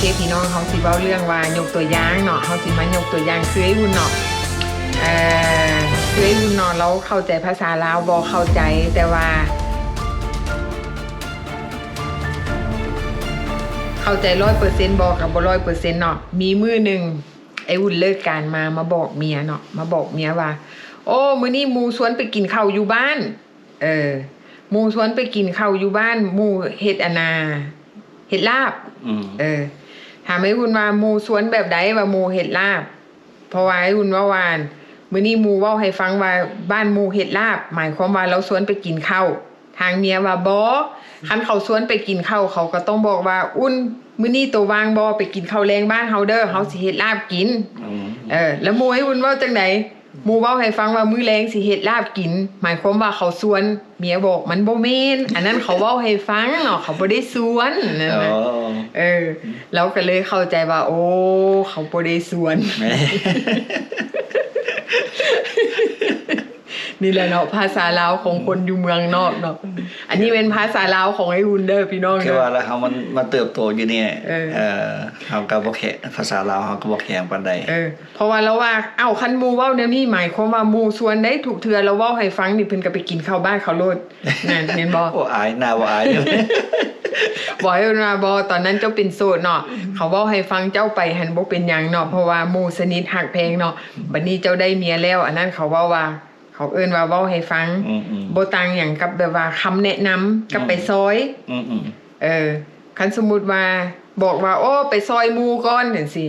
ເຄ ພີ່ນ້ອງ ເຮົາຊິເວົ້າເລື່ອງວ່າ ຍົກຕົວຢ່າງເນາະ ເຮົາຊິມາຍົກຕົວຢ່າງ ຄືໄອ້ອຸ່ນເນາະ ເອີ ຄືໄອ້ອຸ່ນເນາະ ລາວເຂົ້າໃຈພາສາລາວບໍ່? ເຂົ້າໃຈ ແຕ່ວ່າ ເຂົ້າໃຈຮ້ອຍເປີເຊັນບໍ່? ກໍບໍ່ຮ້ອຍເປີເຊັນເນາະ. ມີມື້ໜຶ່ງ ໄອ້ອຸ່ນເລີກການມາ ມາບອກເມຍເນາະ ມາບອກເມຍວ່າ ໂອ້ ມື້ນີ້ໝູ່ຊວນໄປກິນເຂົ້າຢູ່ບ້ານ ເອີ ໝູ່ຊວນໄປກິນເຂົ້າຢູ່ບ້ານ ໝູ່ເຮັດອັນນ່າ ເຮັດລາບ ອືມ ເອີ ຖາມໄອ້ອຸ່ນວ່າ ໝູ່ຊວນແບບໃດວ່າໝູ່ເຮັດລາບ? ເພາະວ່າໄອ້ອຸ່ນເວົ້າວ່າ ມື້ນີ້ໝູ່ເວົ້າໃຫ້ຟັງວ່າ ບ້ານໝູ່ເຮັດລາບ ໝາຍຄວາມວ່າລາວຊວນໄປກິນເຂົ້າ. ທາງເມຍວ່າ ບໍ່ ຄັນເຂົາຊວນໄປກິນເຂົ້າ ເຂົາກໍຕ້ອງບອກວ່າ ອຸ່ນ ມື້ນີ້ໂຕວ່າງບໍ່? ໄປກິນເຂົ້າແລງບ້ານເຮົາເດີ ເຮົາຊິເຮັດລາບກິນ. ອືມ ເອີ ແລ້ວໝູ່ໄອ້ອຸ່ນເວົ້າຈັ່ງໃດ? ໝູ່ເວົ້າໃຫ້ຟັງວ່າມື້ແລງຊິເຮັດລາບກິນ ໝາຍຄວາມວ່າເຂົາຊວນ. ເມຍບອກ ມັນບໍ່ແມ່ນ ອັນນັ້ນເຂົາເວົ້າໃຫ້ຟັງເນາະ ເຂົາບໍ່ໄດ້ຊວນ ນັ້ນນະ. ເອີ ລາວກໍເລີຍເຂົ້າໃຈວ່າ ໂອ້ ເຂົາບໍ່ໄດ້ຊວນ. ນີ້ແຫຼະເນາະ ພາສາລາວຂອງຄົນຢູ່ເມືອງນອກເນາະ. ອັນນີ້ແມ່ນພາສາລາວຂອງໄອ້ອຸ່ນເດີ ພີ່ນ້ອງເດີ. ຄືວ່າລະ ເຮົາມັນມາເຕີບໂຕຢູ່ນີ້ ເອີ ເອີ ເຮົາກໍບໍ່ແຂງ ພາສາລາວເຮົາກໍບໍ່ແຂງປານໃດ. ເອີ ເພາະວ່າລາວວ່າ ເອົ້າ ຄັນໝູ່ເວົ້າແນວນີ້ ໝາຍຄວາມວ່າໝູ່ຊວນໃດ໋. ທຸກເທື່ອລາວເວົ້າໃຫ້ຟັງນີ້ ເພິ່ນກໍໄປກິນເຂົ້າບ້ານເຂົາໂລດ ນັ້ນແມ່ນບໍ່? ບໍ່ອາຍໜ້າ ບໍ່ອາຍ ບອກໃຫ້ເພິ່ນວ່າ ບໍ່ ຕອນນັ້ນເຈົ້າເປັນໂສດເນາະ ເຂົາເວົ້າໃຫ້ຟັງ ເຈົ້າໄປຫັ້ນບໍ່ເປັນຫຍັງເນາະ ເພາະວ່າໝູ່ສະໜິດຮັກແພງເນາະ. ບັດນີ້ເຈົ້າໄດ້ເມຍແລ້ວ ອັນນັ້ນເຂົາເວົ້າວ່າ ເຂົາເອີ້ນວ່າເວົ້າໃຫ້ຟັງ ອືມໆ ບໍ່ຕ່າງຫຍັງກັບແບບວ່າຄຳແນະນຳກັບໄປ ອືມ ຊ່ອຍ ອືມໆ ເອີ ຄັນສົມມຸດວ່າບອກວ່າ ໂອ້ ໄປຊ່ອຍໝູ່ກ່ອນ ຈັ່ງຊີ້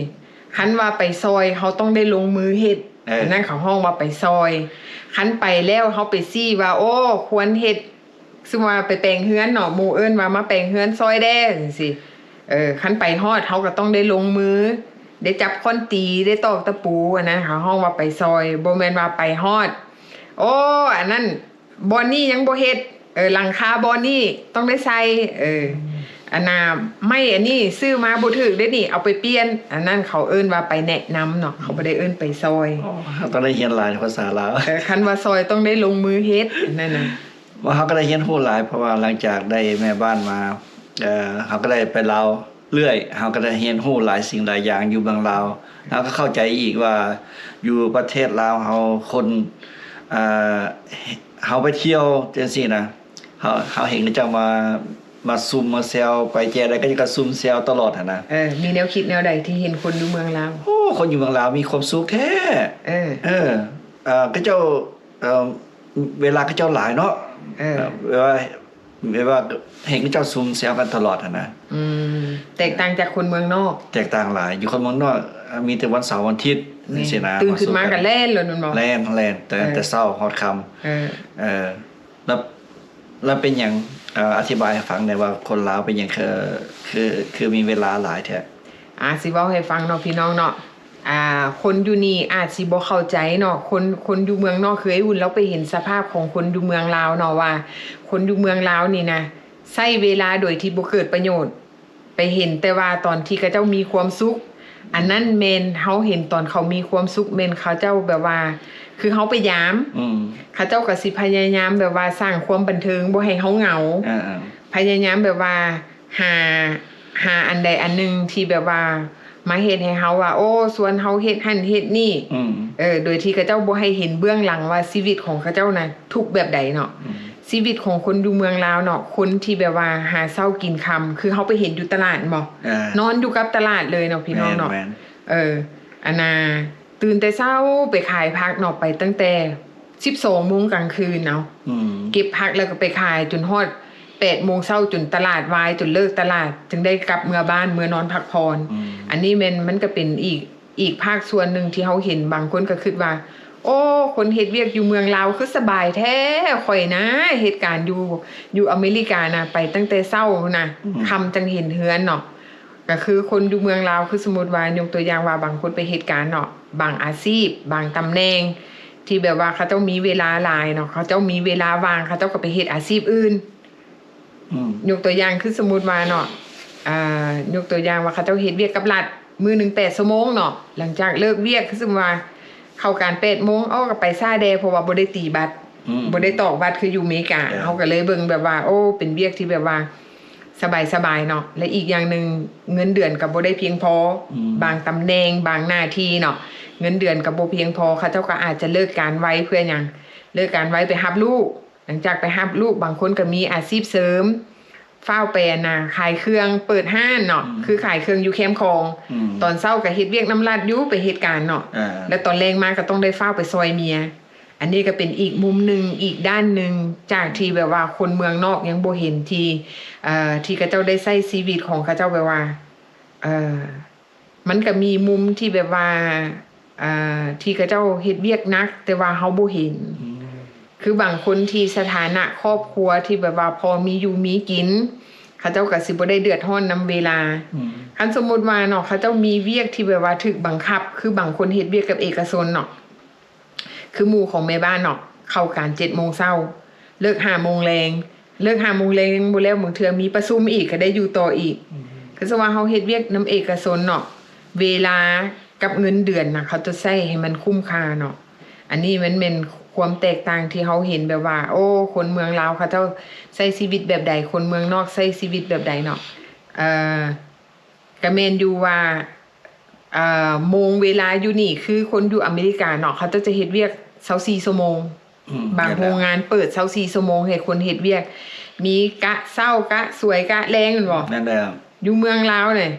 ຄັນວ່າໄປຊ່ອຍ ເຮົາຕ້ອງໄດ້ລົງມືເຮັດ ເອີ ອັນນັ້ນເຂົາຮ້ອງວ່າໄປຊ່ອຍ. ຄັນໄປແລ້ວ ເຮົາໄປຊີ້ວ່າ ໂອ້ ຄວນເຮັດ ສົມມຸດວ່າໄປແປງເຮືອນເນາະ ໝູ່ເອີ້ນວ່າ ມາແປງເຮືອນຊ່ອຍແດ່ ຈັ່ງຊີ້ ເອີ ຄັນໄປຮອດ ເຮົາກໍຕ້ອງໄດ້ລົງມື ໄດ້ຈັບຄ້ອນຕີ ໄດ້ຕອກຕະປູ ອັນນັ້ນເຂົາຮ້ອງວ່າໄປຊ່ອຍ ບໍ່ແມ່ນວ່າໄປຮອດ ໂອ້ ອັນນັ້ນ ບ່ອນນີ້ຍັງບໍ່ເຮັດ ເອີ ຫຼັງຄາບ່ອນນີ້ຕ້ອງໄດ້ໃສ່ ເອີ ອັນນ່າ ໄມ້ອັນນີ້ຊື້ມາບໍ່ຖືກເດ້ນີ້ ເອົາໄປປ່ຽນ ອັນນັ້ນເຂົາເອີ້ນວ່າໄປແນະນຳເນາະ ເຂົາບໍ່ໄດ້ເອີ້ນໄປຊ່ອຍ. ອໍ ເຮົາຕ້ອງໄດ້ຮຽນຫຼາຍພາສາລາວ ເອີ ຄັນວ່າຊ່ອຍຕ້ອງໄດ້ລົງມືເຮັດ ອັນນັ້ນນະ. ວ່າເຮົາກໍໄດ້ຮຽນຮູ້ຫຼາຍ ເພາະວ່າຫຼັງຈາກໄດ້ແມ່ບ້ານມາ ເອີ ເຮົາກໍໄດ້ໄປລາວ ເລື້ອຍ ເຮົາກໍໄດ້ຮຽນຮູ້ຫຼາຍສິ່ງຫຼາຍຢ່າງຢູ່ເມືອງລາວ ເຮົາກໍເຂົ້າໃຈອີກວ່າຢູ່ປະເທດລາວເຮົາຄົນ ເອີ ເຮົາໄປທ່ຽວຈັ່ງຊີ້ນະ ເຮົາ ເຮົາເຫັນເຂົາເຈົ້າມາ ມາຊຸມມາແຊວ ໄປແຈໃດກໍ ກໍຊຸມແຊວຕະຫຼອດຫັ້ນນະ. ເອີ ມີແນວຄິດແນວໃດທີ່ເຫັນຄົນຢູ່ເມືອງລາວ? ໂອ້ ຄົນຢູ່ເມືອງລາວມີຄວາມສຸກແທ້. ເອີ ເອີ ເອີ ເຂົາເຈົ້າ ເອີ ເວລາເຂົາເຈົ້າຫຼາຍເນາະ ເອີ ແບບວ່າ ແບບວ່າເຫັນເຂົາເຈົ້າຊຸມແຊວກັນຕະຫຼອດຫັ້ນນະ. ອືມ ແຕກຕ່າງຈາກຄົນເມືອງນອກ. ແຕກຕ່າງຫຼາຍ ຢູ່ຄົນເມືອງນອກ ເອີ ມີແຕ່ວັນເສົາວັນອາທິດ ແມ່ນ ຊີ້ນະ ຕື່ນຂຶ້ນມາກໍແລ່ນໂລດແມ່ນບໍ່? ແລ່ນ ແລ່ນ ແຕ່ ເອີ ແຕ່ເຊົ້າຮອດຄ່ຳ. ເອີ ເອີ ແລ້ວ ແລ້ວເປັນຫຍັງ ເອີ ອະທິບາຍໃຫ້ຟັງແດ່ວ່າຄົນລາວເປັນຫຍັງຄື ຄື ຄືມີເວລາຫຼາຍແທ້? ອາ ຊິເວົ້າໃຫ້ຟັງເນາະ ພີ່ນ້ອງເນາະ. ອ່າ ຄົນຢູ່ນີ້ອາດຊິບໍ່ເຂົ້າໃຈເນາະ ຄົນ ຄົນຢູ່ເມືອງນອກ ຄືໄອ້ອຸ່ນລາວໄປເຫັນສະພາບຂອງຄົນຢູ່ເມືອງລາວເນາະ ວ່າຄົນຢູ່ເມືອງລາວນີ້ນະ ໃຊ້ເວລາໂດຍທີ່ບໍ່ເກີດປະໂຫຍດ ໄປເຫັນແຕ່ວ່າຕອນທີ່ເຂົາເຈົ້າມີຄວາມສຸກ ອັນນັ້ນແມ່ນເຮົາເຫັນຕອນເຂົາມີຄວາມສຸກ ແມ່ນເຂົາເຈົ້າແບບວ່າ ຄືເຮົາໄປຢາມ ອືມ ເຂົາເຈົ້າກໍຊິພະຍາຍາມແບບວ່າສ້າງຄວາມບັນເທີງບໍ່ໃຫ້ເຮົາເຫງົາ ອ່າໆ ພະຍາຍາມແບບວ່າ ຫາ ຫາອັນໃດອັນໜຶ່ງທີ່ແບບວ່າມາເຮັດໃຫ້ເຮົາວ່າ ໂອ້ ຊວນເຮົາເຮັດຫັ້ນເຮັດນີ້ ອືມ ເອີ ໂດຍທີ່ເຂົາເຈົ້າບໍ່ໃຫ້ເຫັນເບື້ອງຫຼັງວ່າຊີວິດຂອງເຂົາເຈົ້ານະທຸກແບບໃດເນາະ. ອືມ ຊີວິດຂອງຄົນຢູ່ເມືອງລາວເນາະ ຄົນທີ່ແບບວ່າຫາເຊົ້າກິນຄ່ຳ ຄືເຮົາໄປເຫັນຢູ່ຕະຫຼາດແມ່ນບໍ່? ອ່າ ນອນຢູ່ກັບຕະຫຼາດເລີຍເນາະ ພີ່ນ້ອງເນາະ. ແມ່ນໆ ເອີ ອັນນ່າ ຕື່ນແຕ່ເຊົ້າໄປຂາຍຜັກເນາະ ໄປຕັ້ງແຕ່ສິບສອງໂມງກາງຄືນເອົາ ອືມ ເກັບຜັກແລ້ວກໍໄປຂາຍຈົນຮອດແປດໂມງເຊົ້າ ຈົນຕະຫຼາດວາຍ ຈົນເລີກຕະຫຼາດ ຈຶ່ງໄດ້ກັບເມືອບ້ານ ເມືອນອນພັກຜ່ອນ. ອືມ ອັນນີ້ແມ່ນ ມັນກໍເປັນອີກ ອີກພາກສ່ວນໜຶ່ງທີ່ເຮົາເຫັນ ບາງຄົນກໍຄິດວ່າ ໂອ້ ຄົນເຮັດວຽກຢູ່ເມືອງລາວຄືສະບາຍແທ້ ຂ້ອຍນະເຮັດການຢູ່ ຢູ່ອາເມລິການະ ໄປຕັ້ງແຕ່ເຊົ້າພຸ້ນນະ ອືມ ຄ່ຳຈັ່ງເຫັນເຮືອນເນາະ. ກໍຄືຄົນຢູ່ເມືອງລາວ ຄືສົມມຸດວ່າ ຍົກຕົວຢ່າງວ່າ ບາງຄົນໄປເຮັດການເນາະ ບາງອາຊີບ ບາງຕຳແໜ່ງ ທີ່ແບບວ່າເຂົາເຈົ້າມີເວລາຫຼາຍເນາະ ເຂົາເຈົ້າມີເວລາວ່າງ ເຂົາເຈົ້າກໍໄປເຮັດອາຊີບອື່ນ. ອືມ ຍົກຕົວຢ່າງຄືສົມມຸດວ່າເນາະ ອ່າ ຍົກຕົວຢ່າງວ່າເຂົາເຈົ້າເຮັດວຽກກັບລັດ ມື້ໜຶ່ງແປດຊົ່ວໂມງເນາະ ຫຼັງຈາກເລີກວຽກ ຄືສົມມຸດວ່າເຂົ້າການແປດໂມງ ເອົາ ກໍໄປຊ້າແດ່ ເພາະວ່າບໍ່ໄດ້ຕີບັດ ອືມ ບໍ່ໄດ້ຕອກບັດຄືຢູ່ເມກາ. ເອີ ເຮົາກໍເລີຍເບິ່ງແບບວ່າ ໂອ້ ເປັນວຽກທີ່ແບບວ່າ ສະບາຍໆເນາະ ແລະ ອີກຢ່າງໜຶ່ງເງິນເດືອນກໍບໍ່ໄດ້ພຽງພໍ ອືມ ບາງຕຳແໜ່ງ ບາງໜ້າທີ່ເນາະ ເງິນເດືອນກໍບໍ່ພຽງພໍ ເຂົາເຈົ້າກໍອາດຈະເລີກການໄວເພື່ອຫຍັງ ເລີກການໄວໄປຮັບລູກ ຫຼັງຈາກໄປຮັບລູກ ບາງຄົນກໍມີອາຊີບເສີມ ຟ້າວໄປ ອັນນ່າ ຂາຍເຄື່ອງ ເປີດຮ້ານເນາະ ອືມ ຄືຂາຍເຄື່ອງຢູ່ແຄມຂອງ ອືມ ຕອນເຊົ້າກໍເຮັດວຽກນຳລັດຢູ່ ໄປເຮັດການເນາະ ອາ ແລ້ວຕອນແລງມາກໍຕ້ອງໄດ້ຟ້າວໄປຊ່ອຍເມຍ ອັນນີ້ກໍເປັນອີກມຸມໜຶ່ງ ອີກດ້ານໜຶ່ງ ຈາກທີ່ແບບວ່າຄົນເມືອງນອກຍັງບໍ່ເຫັນ ທີ່ ເອ່ອ ທີ່ເຂົາເຈົ້າໄດ້ໃຊ້ຊີວິດຂອງເຂົາເຈົ້າແບບວ່າ ເອ່ອ ມັນກໍມີມຸມທີ່ແບບວ່າ ເອ່ອ ທີ່ເຂົາເຈົ້າເຮັດວຽກໜັກ ແຕ່ວ່າເຮົາບໍ່ເຫັນ ອືມ ຄືບາງຄົນທີ່ສະຖານະຄອບຄົວທີ່ແບບວ່າພໍມີຢູ່ມີກິນ ເຂົາເຈົ້າກໍຊິບໍ່ໄດ້ເດືອດຮ້ອນນຳເວລາ ອືມ ຄັນສົມມຸດວ່າເນາະ ເຂົາເຈົ້າມີວຽກທີ່ແບບວ່າຖືກບັງຄັບ ຄືບາງຄົນເຮັດວຽກກັບເອກະຊົນເນາະ ຄືໝູ່ຂອງແມ່ບ້ານເນາະ ເຂົ້າການເຈັດໂມງເຊົ້າ ເລີກຫ້າໂມງແລງ ເລີກຫ້າໂມງແລງຍັງບໍ່ແລ້ວ ບາງເທື່ອມີປະຊຸມອີກ ກໍໄດ້ຢູ່ຕໍ່ອີກ ອືມ ຄືສະວ່າເຮົາເຮັດວຽກນຳເອກະຊົນເນາະ ເວລາກັບເງິນເດືອນນະ ເຂົາຈະໃຊ້ໃຫ້ມັນຄຸ້ມຄ່າເນາະ ອັນນີ້ມັນແມ່ນຄວາມແຕກຕ່າງທີ່ເຮົາເຫັນ ແບບວ່າ ໂອ້ ຄົນເມືອງລາວເຂົາເຈົ້າໃຊ້ຊີວິດແບບໃດ ຄົນເມືອງນອກໃຊ້ຊີວິດແບບໃດເນາະ ເອ່ອ ກໍແມ່ນຢູ່ວ່າ ເອ່ອ ໂມງເວລາຢູ່ນີ້ ຄືຄົນຢູ່ອາເມລິກາເນາະ ເຂົາເຈົ້າຈະເຮັດວຽກຊາວສີ່ຊົ່ວໂມງ ອືມ ບາງໂຮງງານເປີດຊາວສີ່ຊົ່ວໂມງໃຫ້ຄົນເຮັດວຽກ ມີກະເຊົ້າ ກະສວຍ ກະແລງ ແມ່ນບໍ່? ແມ່ນແລ້ວ ຢູ່ເມືອງລາວນີ້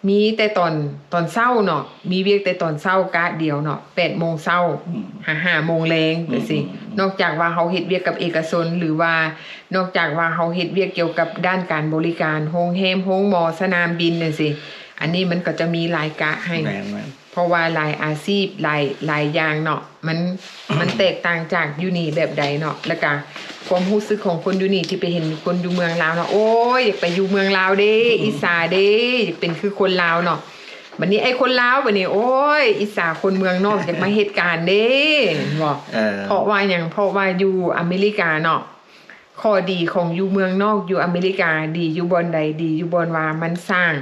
ມີແຕ່ຕອນ ຕອນເຊົ້າເນາະ ມີວຽກແຕ່ຕອນເຊົ້າກະດຽວເນາະ ແປດໂມງເຊົ້າ ອືມ ຫາຫ້າໂມງແລງ ອືມ ຈັ່ງຊີ້ ອືມ ນອກຈາກວ່າເຮົາເຮັດວຽກກັບເອກະຊົນ ຫຼືວ່ານອກຈາກວ່າເຮົາເຮັດວຽກກ່ຽວກັບດ້ານການບໍລິການ ໂຮງແຮມ ໂຮງໝໍ ສະໜາມບິນ ຈັ່ງຊີ້ ອັນນີ້ມັນກໍຈະມີຫຼາຍກະໃຫ້ ແມ່ນໆ ເພາະວ່າຫຼາຍອາຊີບ ຫຼາຍ ຫຼາຍຢ່າງເນາະ ມັນ ມັນແຕກຕ່າງຈາກຢູ່ນີ້ແບບໃດເນາະ ແລ້ວກະຄວາມຮູ້ສຶກຂອງຄົນຢູ່ນີ້ ທີ່ໄປເຫັນຄົນຢູ່ເມືອງລາວເນາະ ໂອ້ຍ ຢາກໄປຢູ່ເມືອງລາວເດ້ ອືມ ອິດສາເດ້ ຢາກເປັນຄືຄົນລາວເນາະ ບັດນີ້ໄອ້ຄົນລາວບັດນີ້ ໂອ້ຍ ອິດສາຄົນເມືອງນອກ ຢາກມາເຮັດການເດ້ ແມ່ນບໍ່? ເອີ ເພາະວ່າຫຍັງ? ເພາະວ່າຢູ່ອາເມລິກາເນາະ ຂໍ້ດີຂອງຢູ່ເມືອງນອກ ຢູ່ອາເມລິກາ ດີຢູ່ບ່ອນໃດ? ດີຢູ່ບ່ອນວ່າມັນສ້າງ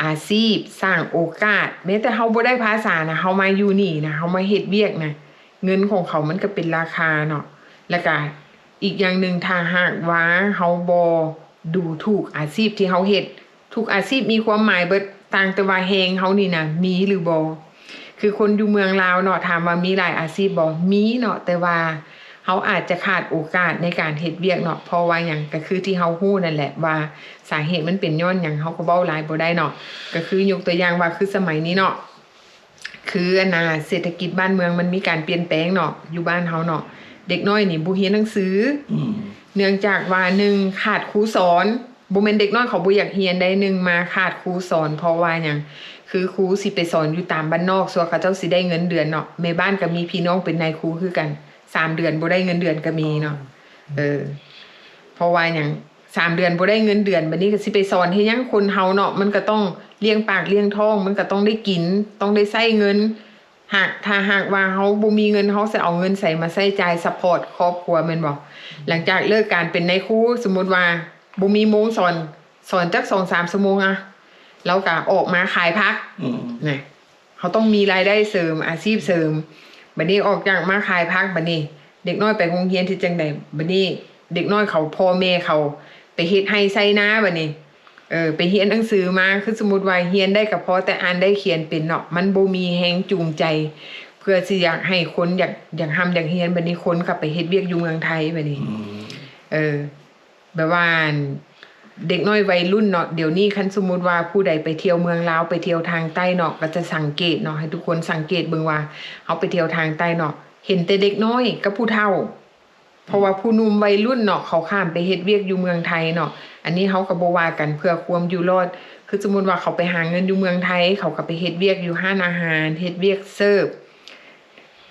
ອາຊີບ ສ້າງໂອກາດ ແມ້ແຕ່ເຮົາບໍ່ໄດ້ພາສານະ ເຮົາມາຢູ່ນີ້ນະ ເຮົາມາເຮັດວຽກນະ ເງິນຂອງເຂົາມັນກໍເປັນລາຄາເນາະ ແລ້ວກະອີກຢ່າງໜຶ່ງ ຖ້າຫາກວ່າເຮົາບໍ່ດູຖູກອາຊີບທີ່ເຮົາເຮັດ ທຸກອາຊີບມີຄວາມໝາຍເບິດ ຕ່າງແຕ່ວ່າແຮງເຮົານີ້ນະ ມີຫຼືບໍ່? ຄືຄົນຢູ່ເມືອງລາວເນາະ ຖາມວ່າມີຫຼາຍອາຊີບບໍ່? ມີເນາະ ແຕ່ວ່າເຮົາອາດຈະຂາດໂອກາດໃນການເຮັດວຽກເນາະ ເພາະວ່າຫຍັງ? ກໍຄືທີ່ເຮົາຮູ້ນັ້ນແຫຼະວ່າສາເຫດມັນເປັນຍ້ອນຫຍັງ ເຮົາກໍເວົ້າຫຼາຍບໍ່ໄດ້ເນາະ ກໍຄືຍົກຕົວຢ່າງວ່າ ຄືສະໄໝນີ້ເນາະ ຄືອັນນ່າ ເສດຖະກິດບ້ານເມືອງມັນມີການປ່ຽນແປງເນາະ ຢູ່ບ້ານເຮົາເນາະ ເດັກນ້ອຍນີ້ບໍ່ຮຽນໜັງສື ອືມ ເນື່ອງຈາກວ່າ ໜຶ່ງ ຂາດຄູສອນ ບໍ່ແມ່ນເດັກນ້ອຍເຂົາບໍ່ຢາກຮຽນໃດ ໜຶ່ງ ມາຂາດຄູສອນ ເພາະວ່າຫຍັງ? ຄືຄູຊິໄປສອນຢູ່ຕາມບ້ານນອກ ສ່ວນເຂົາເຈົ້າຊິໄດ້ເງິນເດືອນເນາະ ແມ່ບ້ານກໍມີພີ່ນ້ອງເປັນນາຍຄູຄືກັນ ສາມເດືອນບໍ່ໄດ້ເງິນເດືອນກໍມີເນາະ ເອີ ເພາະວ່າຫຍັງ? ສາມເດືອນບໍ່ໄດ້ເງິນເດືອນ ບັດນີ້ກໍຊິໄປສອນເຮັດຫຍັງ? ຄົນເຮົາເນາະ ມັນກໍຕ້ອງລ້ຽງປາກລ້ຽງທ້ອງ ມັນກໍຕ້ອງໄດ້ກິນ ຕ້ອງໄດ້ໃຊ້ເງິນ ຫາກ ຖ້າຫາກວ່າເຮົາບໍ່ມີເງິນ ເຮົາຊິເອົາເງິນໃສມາໃຊ້ຈ່າຍຊັບພອດຄອບຄົວແມ່ນບໍ່? ຫຼັງຈາກເລີກການເປັນນາຍຄູ ສົມມຸດວ່າບໍ່ມີໂມງສອນ ສອນຈັກສອງສາມຊົ່ວໂມງອະ ລາວກໍອອກມາຂາຍຜັກ ອືມ ນະ ເຮົາຕ້ອງມີລາຍໄດ້ເສີມ ອາຊີບເສີມ ບັດນີ້ອອກຈາກມາຂາຍຜັກ ບັດນີ້ເດັກນ້ອຍໄປໂຮງຮຽນເຮັດຈັ່ງໃດ? ບັດນີ້ເດັກນ້ອຍເຂົາ ພໍ່ແມ່ເຂົາໄປເຮັດໄຮ່ໄຖນາ ບັດນີ້ ເອີ ໄປຮຽນໜັງສືມາ ຄືສົມມຸດວ່າຮຽນໄດ້ກໍພໍແຕ່ອ່ານໄດ້ຂຽນເປັນເນາະ ມັນບໍ່ມີແຮງຈູງໃຈ ເພື່ອຊິຢາກໃຫ້ຄົນຢາກ ຢາກຮ່ຳຢາກຮຽນ ບັດນີ້ຄົນກໍໄປເຮັດວຽກຢູ່ເມືອງໄທ ບັດນີ້ ອືມ ເອີ ແບບວ່າ ເດັກນ້ອຍໄວລຸ້ນເນາະ ດຽວນີ້ຄັນສົມມຸດວ່າຜູ້ໃດໄປທ່ຽວເມືອງລາວ ໄປທ່ຽວທາງໃຕ້ເນາະ ກໍຈະສັງເກດເນາະ ໃຫ້ທຸກຄົນສັງເກດເບິ່ງວ່າ ເຮົາໄປທ່ຽວທາງໃຕ້ເນາະ ເຫັນແຕ່ເດັກນ້ອຍກັບຜູ້ເຖົ້າ ເພາະວ່າຜູ້ໜຸ່ມໄວລຸ້ນເນາະ ເຂົາຂ້າມໄປເຮັດວຽກຢູ່ເມືອງໄທເນາະ ອັນນີ້ເຮົາກໍບໍ່ວ່າກັນ ເພື່ອຄວາມຢູ່ລອດ ຄືສົມມຸດວ່າເຂົາໄປຫາເງິນຢູ່ເມືອງໄທ ເຂົາກໍໄປເຮັດວຽກຢູ່ຮ້ານອາຫານ ເຮັດວຽກເສີບ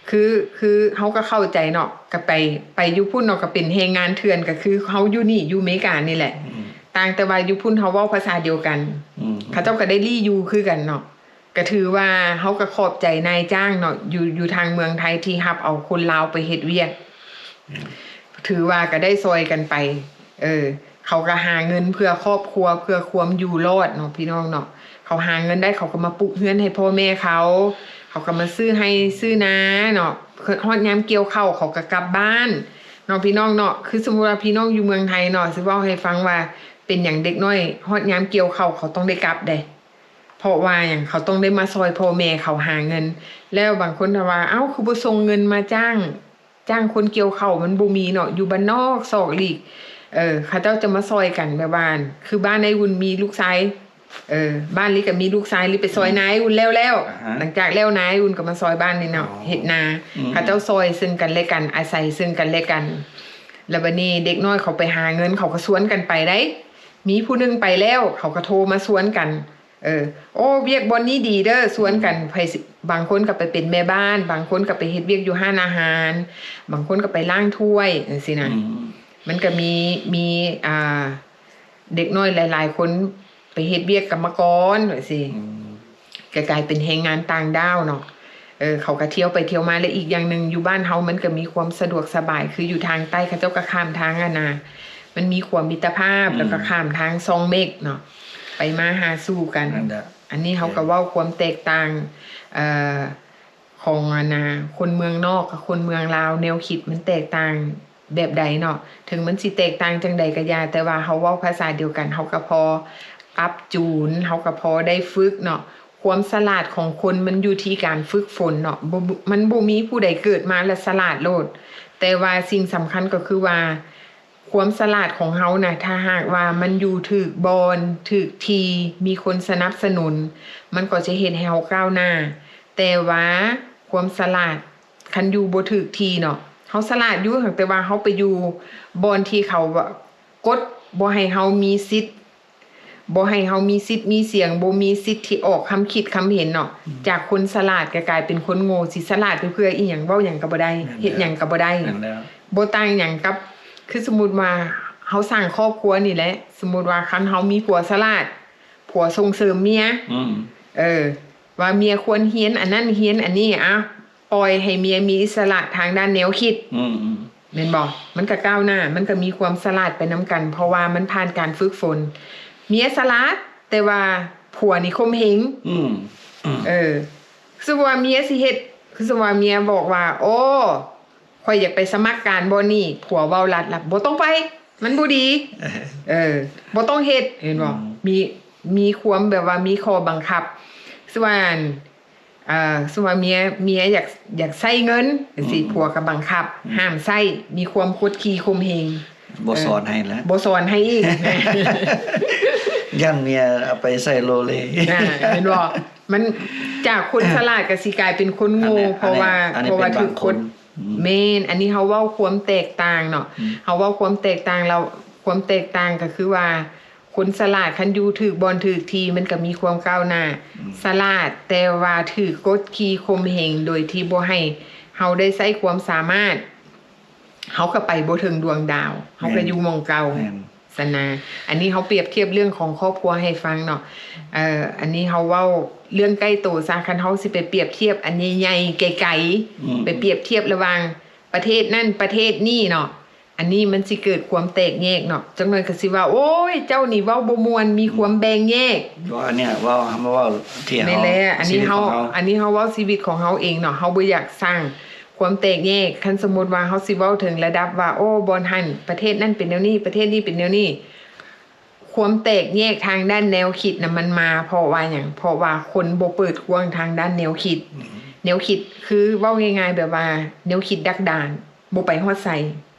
ຄື ຄືເຮົາກໍເຂົ້າໃຈເນາະ ກໍໄປ ໄປຢູ່ພຸ້ນເນາະ ກໍເປັນແຮງງານເຖື່ອນ ກໍຄືເຮົາຢູ່ນີ້ ຢູ່ເມການີ້ແຫຼະ ອືມ ຕ່າງແຕ່ວ່າຢູ່ພຸ້ນເຮົາເວົ້າພາສາດຽວກັນ ອືມ ເຂົາເຈົ້າກໍໄດ້ລີ້ຢູ່ຄືກັນເນາະ ກໍຖືວ່າເຮົາກໍຂອບໃຈນາຍຈ້າງເນາະ ຢູ່ ຢູ່ທາງເມືອງໄທທີ່ຮັບເອົາຄົນລາວໄປເຮັດວຽກ ອືມ ຖືວ່າກໍໄດ້ຊ່ອຍກັນໄປ ເອີ ເຂົາກໍຫາເງິນເພື່ອຄອບຄົວ ເພື່ອຄວາມຢູ່ລອດເນາະ ພີ່ນ້ອງເນາະ ເຂົາຫາເງິນໄດ້ ເຂົາກໍມາປຸກເຮືອນໃຫ້ພໍ່ແມ່ເຂົາ ເຂົາກໍມາຊື້ໄຮ່ຊື້ນາເນາະ ຮອດຍາມກ່ຽວເຂົ້າ ເຂົາກໍກັບບ້ານເນາະ ພີ່ນ້ອງເນາະ ຄືສົມມຸດວ່າພີ່ນ້ອງຢູ່ເມືອງໄທເນາະ ຊິເວົ້າໃຫ້ຟັງວ່າ ເປັນຫຍັງເດັກນ້ອຍຮອດຍາມກ່ຽວເຂົ້າເຂົາຕ້ອງໄດ້ກັບເດ້? ເພາະວ່າຫຍັງ? ເຂົາຕ້ອງໄດ້ມາຊ່ອຍພໍ່ແມ່ເຂົາຫາເງິນ. ແລ້ວບາງຄົນກໍວ່າ ເອົ້າ ຄືບໍ່ສົ່ງເງິນມາຈ້າງ ຈ້າງຄົນກ່ຽວເຂົ້າ ມັນບໍ່ມີເນາະ ຢູ່ບ້ານນອກຊອກຫຼີກ ເອີ ເຂົາເຈົ້າຈະມາຊ່ອຍກັນ ແບບວ່າ ຄືບ້ານອ້າຍອຸ່ນມີລູກຊາຍ ເອີ ບ້ານລີກໍມີລູກຊາຍ ລີໄປຊ່ອຍນາອ້າຍອຸ່ນແລ້ວໆ ອ່າຮະ ຫຼັງຈາກແລ້ວນາອ້າຍອຸ່ນກໍມາຊ່ອຍບ້ານນີ້ເນາະ ອໍ ເຮັດນາ ອືມ ເຂົາເຈົ້າຊ່ອຍເຊິ່ງກັນແລະກັນ ອາໄສເຊິ່ງກັນແລະກັນ. ແລ້ວບັດນີ້ເດັກນ້ອຍເຂົາໄປຫາເງິນ ເຂົາກໍຊວນກັນໄປໄດ້ ມີຜູ້ໜຶ່ງໄປແລ້ວ ເຂົາກໍໂທມາຊວນກັນ ເອີ ໂອ້ ວຽກບ່ອນນີ້ດີເດີ ຊວນກັນ ໃຜຊິ ບາງຄົນກໍໄປເປັນແມ່ບ້ານ ບາງຄົນກໍໄປເຮັດວຽກຢູ່ຮ້ານອາຫານ ບາງຄົນກໍໄປລ້າງຖ້ວຍ ຈັ່ງຊີ້ນະ ອືມ ມັນກໍມີ ມີ ອ່າ ເດັກນ້ອຍຫຼາຍໆຄົນໄປເຮັດວຽກກຳມະກອນ ຈັ່ງຊີ້ ອືມ ກໍກາຍເປັນແຮງງານຕ່າງດ້າວເນາະ ເອີ ເຂົາກໍທ່ຽວໄປທ່ຽວມາ ແລະ ອີກຢ່າງໜຶ່ງ ຢູ່ບ້ານເຮົາມັນກໍມີຄວາມສະດວກສະບາຍ ຄືຢູ່ທາງໃຕ້ ເຂົາເຈົ້າກໍຂ້າມທາງ ອັນນ່າ ມັນມີຂົວມິດຕະພາບ ອືມ ແລ້ວກໍຂ້າມທາງຊ່ອງເມັກເນາະ ໄປມາຫາສູ່ກັນ ອັນນີ້ເຮົາກໍເວົ້າຄວາມແຕກຕ່າງ ເອີ ຂອງ ອັນນ່າ ຄົນເມືອງນອກກັບຄົນເມືອງລາວ ແນວຄິດມັນແຕກຕ່າງແບບໃດເນາະ ເຖິງມັນຊິແຕກຕ່າງຈັ່ງໃດກໍຢ່າ ແຕ່ວ່າເຮົາເວົ້າພາສາດຽວກັນ ເຮົາກໍພໍປັບຈູນ ເຮົາກໍພໍໄດ້ຝຶກເນາະ ຄວາມສະຫຼາດຂອງຄົນມັນຢູ່ທີ່ການຝຶກຝົນເນາະ ບໍ່ ມັນບໍ່ມີຜູ້ໃດເກີດມາແລ້ວສະຫຼາດໂລດ ແຕ່ວ່າສິ່ງສຳຄັນກໍຄືວ່າ ຄວາມສະຫຼາດຂອງເຮົານະ ຖ້າຫາກວ່າມັນຢູ່ຖືກບ່ອນ ຖືກທີ່ ມີຄົນສະໜັບສະໜູນ ມັນກໍຈະເຮັດໃຫ້ເຮົາກ້າວໜ້າ ແຕ່ວ່າຄວາມສະຫຼາດ ຄັນຢູ່ບໍ່ຖືກທີ່ເນາະ ເຮົາສະຫຼາດຢູ່ ແຕ່ວ່າເຮົາໄປຢູ່ບ່ອນທີ່ເຂົາ ອາ ກົດບໍ່ໃຫ້ເຮົາມີສິດ ບໍ່ໃຫ້ເຮົາມີສິດມີສຽງ ບໍ່ມີສິດທີ່ອອກຄຳຄິດຄຳເຫັນເນາະ ອືມ ຈາກຄົນສະຫຼາດກໍກາຍເປັນຄົນໂງ່ ຊິສະຫຼາດໄປເພື່ອອີ່ຫຍັງ? ເວົ້າຫຍັງກໍບໍ່ໄດ້ ແມ່ນແລ້ວ ເຮັດຫຍັງກໍບໍ່ໄດ້ ແມ່ນແລ້ວ ບໍ່ຕ່າງຫຍັງກັບ ຄືສົມມຸດວ່າເຮົາສ້າງຄອບຄົວນີ້ແຫຼະ ສົມມຸດວ່າຄັນເຮົາມີຜົວສະຫຼາດ ຜົວສົ່ງເສີມເມຍ ອືມ ເອີ ວ່າເມຍຄວນຮຽນອັນນັ້ນຮຽນອັນນີ້ ອາ ປ່ອຍໃຫ້ເມຍມີອິດສະຫຼະທາງດ້ານແນວຄິດ ອືມໆ ແມ່ນບໍ່? ມັນກະກ້າວໜ້າ ມັນກະມີຄວາມສະຫຼາດໄປນຳກັນ ເພາະວ່າມັນຜ່ານການຝຶກຝົນ. ເມຍສະຫຼາດ ແຕ່ວ່າຜົວນີ້ຂົ່ມເຫງ. ອືມ ອືມ ເອີ ຄືສົມມຸດວ່າເມຍຊິເຮັດ ຄືສົມມຸດວ່າເມຍບອກວ່າ ໂອ້ ຂ້ອຍຢາກໄປສະໝັກການບ່ອນນີ້ ຜົວເວົ້າລັດລະ ບໍ່ຕ້ອງໄປ ມັນບໍ່ດີ ເອີ ເອີ ບໍ່ຕ້ອງເຮັດ ເຫັນບໍ່? ອືມ ມີ ມີຄວາມແບບວ່າມີຂໍ້ບັງຄັບ ຄືວ່າ ເອີ ສົມມຸດວ່າເມຍ ເມຍຢາກ ຢາກໃຊ້ເງິນຈັ່ງຊີ້ ອືມ ຜົວກໍບັງຄັບ ອືມ ຫ້າມໃຊ້ ມີຄວາມກົດຂີ່ຂົ່ມເຫງ ບໍ່ສອນໃຫ້ລະ ເອີ ບໍ່ສອນໃຫ້ອີກ ຢ້ານເມຍເອົາໄປໃຊ້ໂລເລ ອ່າ ເຫັນບໍ່? ມັນຈາກຄົນສະຫຼາດກໍຊິກາຍເປັນຄົນໂງ່ ເພາະວ່າ ເພາະວ່າຖືກກົດ ອືມ ແມ່ນ ອັນນີ້ເຮົາເວົ້າຄວາມແຕກຕ່າງເນາະ ອືມ ເຮົາເວົ້າຄວາມແຕກຕ່າງ ແລ້ວຄວາມແຕກຕ່າງກໍຄືວ່າ ຄົນສະຫຼາດຄັນຢູ່ຖືກບ່ອນຖືກທີ່ ມັນກໍມີຄວາມກ້າວໜ້າ ອືມ ສະຫຼາດ ແຕ່ວ່າຖືກກົດຂີ່ຂົ່ມເຫງ ໂດຍທີ່ບໍ່ໃຫ້ເຮົາໄດ້ໃຊ້ຄວາມສາມາດ ເຮົາກໍໄປບໍ່ເຖິງດວງດາວ ເຮົາກໍ ແມ່ນ ຢູ່ໝ່ອງເກົ່າ ແມ່ນ ຊັ້ນນະ. ອັນນີ້ເຮົາປຽບທຽບເລື່ອງຂອງຄອບຄົວໃຫ້ຟັງເນາະ ເອີ ອັນນີ້ເຮົາເວົ້າເລື່ອງໃກ້ໂຕຊະ ຄັນເຮົາຊິໄປປຽບທຽບອັນໃຫຍ່ໆ ໄກໆ ອືມ ໄປປຽບທຽບລະຫວ່າງປະເທດນັ້ນປະເທດນີ້ເນາະ ອັນນີ້ມັນຊິເກີດຄວາມແຕກແຍກເນາະ ຈັກໜ່ອຍກໍຊິວ່າ ໂອ້ຍ ເຈົ້ານີ້ເວົ້າບໍ່ມ່ວນ ມີຄວາມແບ່ງແຍກ ເວົ້າອັນເນີ້ຍ ເວົ້າ ເຮົາມາເວົ້າທີ່ເຮົາ ແມ່ນແລ້ວ ອັນນີ້ເຮົາ ຊີວິດຂອງເຮົາ ອັນນີ້ເຮົາເວົ້າຊີວິດຂອງເຮົາເອງເນາະ ເຮົາບໍ່ຢາກສ້າງຄວາມແຕກແຍກ ຄັນສົມມຸດວ່າເຮົາຊິເວົ້າເຖິງລະດັບວ່າ ໂອ້ ບ່ອນຫັ້ນ ປະເທດນັ້ນເປັນແນວນີ້ ປະເທດນີ້ເປັນແນວນີ້ ຄວາມແຕກແຍກທາງດ້ານແນວຄິດນະ ມັນມາເພາະວ່າຫຍັງ? ເພາະວ່າຄົນບໍ່ເປີດກວ້າງທາງດ້ານແນວຄິດ ອືມ ແນວຄິດ ຄືເວົ້າງ່າຍໆ ແບບວ່າແນວຄິດດັກດານ ບໍ່ໄປຮອດໃສ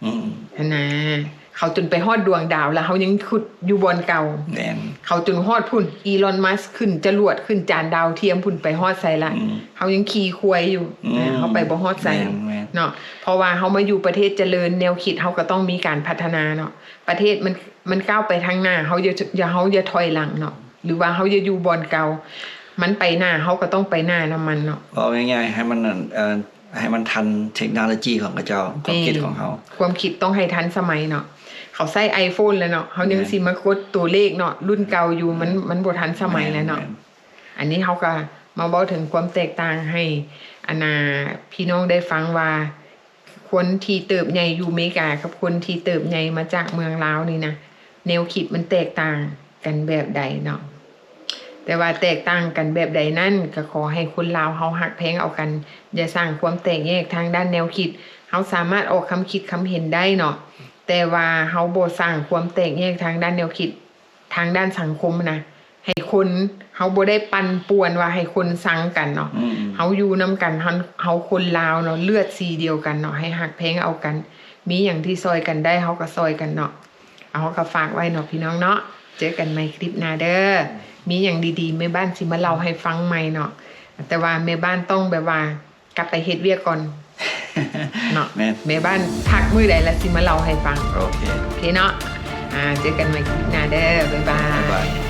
ອືມ ຫັ້ນນະ ເຂົາຈົນໄປຮອດດວງດາວ ແລ້ວເຮົາຍັງຂຸດຢູ່ບ່ອນເກົ່າ ແມ່ນ ເຂົາຈົນຮອດພຸ້ນ ອີລອນ ມັສ ຂຶ້ນຈະຫຼວດ ຂຶ້ນຈານດາວທຽມພຸ້ນ ໄປຮອດໃສລະ ອືມ ເຮົາຍັງຂີ່ຄວາຍຢູ່ ອືມ ເຮົາໄປບໍ່ຮອດໃສ ແມ່ນໆ ເນາະ ເພາະວ່າເຮົາມາຢູ່ປະເທດຈະເລີນ ແນວຄິດເຮົາກໍຕ້ອງມີການພັດທະນາເນາະ ປະເທດມັນ ມັນກ້າວໄປທາງໜ້າ ເຮົາຢ່າ ຢ່າ ເຮົາຢ່າຖອຍຫຼັງເນາະ ຫຼືວ່າເຮົາຢ່າຢູ່ບ່ອນເກົ່າ ມັນໄປໜ້າ ເຮົາກໍຕ້ອງໄປໜ້ານຳມັນເນາະ ເວົ້າງ່າຍໆ ໃຫ້ມັນ ເອີ ໃຫ້ມັນທັນເທັກໂນໂລຢີຂອງເຂົາເຈົ້າ ຄວາມຄິດຂອງເຮົາ ແມ່ນ ຄວາມຄິດຕ້ອງໃຫ້ທັນສະໄໝເນາະ ເຂົາໃຊ້ໄອໂຟນແລ້ວເນາະ ເຮົາຍັງ ແມ່ນ ຊິມາກົດຕົວເລກເນາະ ລຸ້ນເກົ່າຢູ່ ມັນ ແມ່ນ ມັນບໍ່ທັນສະໄໝແລ້ວເນາະ ແມ່ນໆ ອັນນີ້ເຮົາກໍມາເວົ້າເຖິງຄວາມແຕກຕ່າງໃຫ້ ອັນນ່າ ພີ່ນ້ອງໄດ້ຟັງວ່າ ຄົນທີ່ເຕີບໃຫຍ່ຢູ່ເມກາກັບຄົນທີ່ເຕີບໃຫຍ່ມາຈາກເມືອງລາວນີ້ນະ ແນວຄິດມັນແຕກຕ່າງກັນແບບໃດເນາະ ແຕ່ວ່າແຕກຕ່າງກັນແບບໃດນັ້ນ ກໍຂໍໃຫ້ຄົນລາວເຮົາຮັກແພງເອົາກັນ ຢ່າສ້າງຄວາມແຕກແຍກທາງດ້ານແນວຄິດ ເຮົາສາມາດອອກຄຳຄິດຄຳເຫັນໄດ້ເນາະ ແຕ່ວ່າເຮົາບໍ່ສ້າງຄວາມແຕກແຍກທາງດ້ານແນວຄິດ ທາງດ້ານສັງຄົມນະ ໃຫ້ຄົນ ເຮົາບໍ່ໄດ້ປັ່ນປ່ວນວ່າໃຫ້ຄົນຊັງກັນເນາະ ອືມ ເຮົາຢູ່ນຳກັນ ເຮົາ ເຮົາຄົນລາວເນາະ ເລືອດສີດຽວກັນເນາະ ໃຫ້ຮັກແພງເອົາກັນ ມີຫຍັງທີ່ຊ່ອຍກັນໄດ້ ເຮົາກໍຊ່ອຍກັນເນາະ ເອົາ ເຮົາກໍຝາກໄວ້ເນາະພີ່ນ້ອງເນາະ ເຈີກັນໃໝ່ຄລິບໜ້າເດີ ມີຫຍັງດີໆ ແມ່ບ້ານຊິມາເລົ່າໃຫ້ຟັງໃໝ່ເນາະ ແຕ່ວ່າແມ່ບ້ານຕ້ອງແບບວ່າ ກັບໄປເຮັດວຽກກ່ອນເນາະ ແມ່ນ ແມ່ບ້ານພັກມື້ໃດລະຊິມາເລົ່າໃຫ້ຟັງ ໂອເຄ ໂອເຄເນາະ ອ່າ ເຈີກັນໃໝ່ຄລິບໜ້າເດີ ບາຍບາຍ ບາຍບາຍ